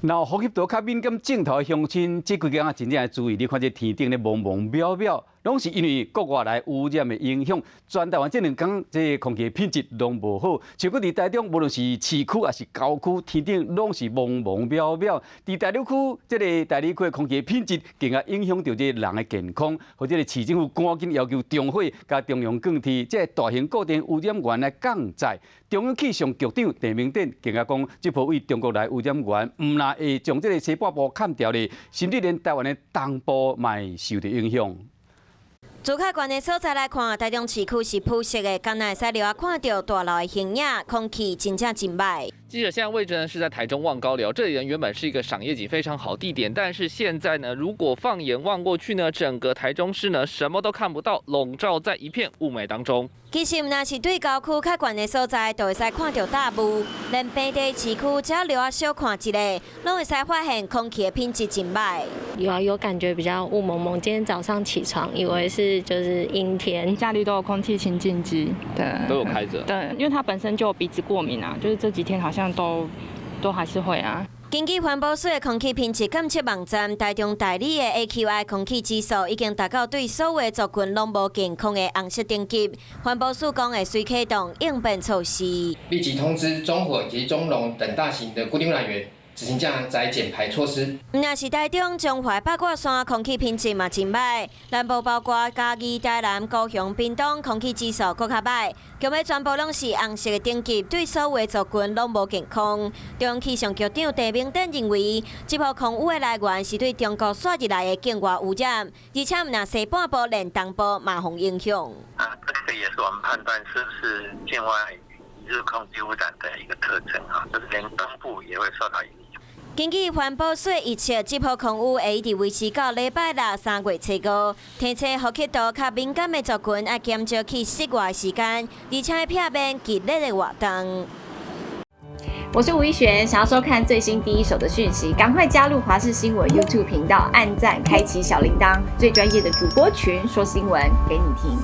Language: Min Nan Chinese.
若呼吸道較敏感症頭的鄉親，這幾工啊真正愛注意，你看這天頂咧濛濛渺渺，攏是因為國外來污染的影響。全台灣這兩工這空氣品質攏無好，像閣佇台中，無論是市區抑是郊區，天頂攏是濛濛渺渺。佇大里區，這个大里區的空氣品質更加影響著這人的健康。予這个市政府趕緊要求中火佮中陽鋼鐵這个大型固定污染源來降載。中央氣象局長鄭明典更加講，這波對中國來污染源，毋但會將這个西半部砍掉咧，甚至連台灣的東部嘛會受著影響。自較懸的所在來看，台中市區是普色的，敢若會使掠看著大樓的形影，空氣真正真䆀。記者現在位置呢是在台中望高寮，這裡呢原本是一個賞夜景非常好地點，但是現在呢，如果放眼望過去呢，整個台中市呢什麼都看不到，籠罩在一片霧霾當中。其實毋但是對郊區較懸的所在，就會使看著大霧，連平地市區只要掠仔小看一下，攏會使發現空氣的品質真䆀。有啊，有感覺比較霧濛濛。今天早上起床以為是就是陰天，家裡都有空氣清淨機，對，都有開著。對，因為他本身就有鼻子過敏啊，就是這幾天好像都還是會啊。根據環保署的空氣品質監測網站，台中大里的 AQI 空氣指數已經達到對所有族群攏無健康的紅色等級。環保署講會隨啟動應變措施，立即通知中火及中龍等大型的固定污染源，執行降載減排措施。毋但是台中、彰化、八卦山空氣品質嘛真䆀，南部包括嘉義、台南、高雄、屏東空氣指數閣較䆀，強欲全部攏是紅色的等級，對所有族群攏無健康。中央氣象局長鄭明典認為，這波空污的來源是對中國紲入來的境外污染，而且毋但西半部，連東部嘛予影響。啊，這個也是我們判斷是不是境外移入空氣污染的一個特徵啊，就是連東部也會受到影響。根據環保署預測，這波空污會一直維持到禮拜六3月初5。提醒呼吸道較敏感的族群，愛減少去室外時間，而且避免劇烈的活動。我是吳一璇，想要收看最新第一手的訊息，趕快加入華視新聞 YouTube 頻道，按讚，開啟小鈴鐺，最專業的主播群說新聞給你聽。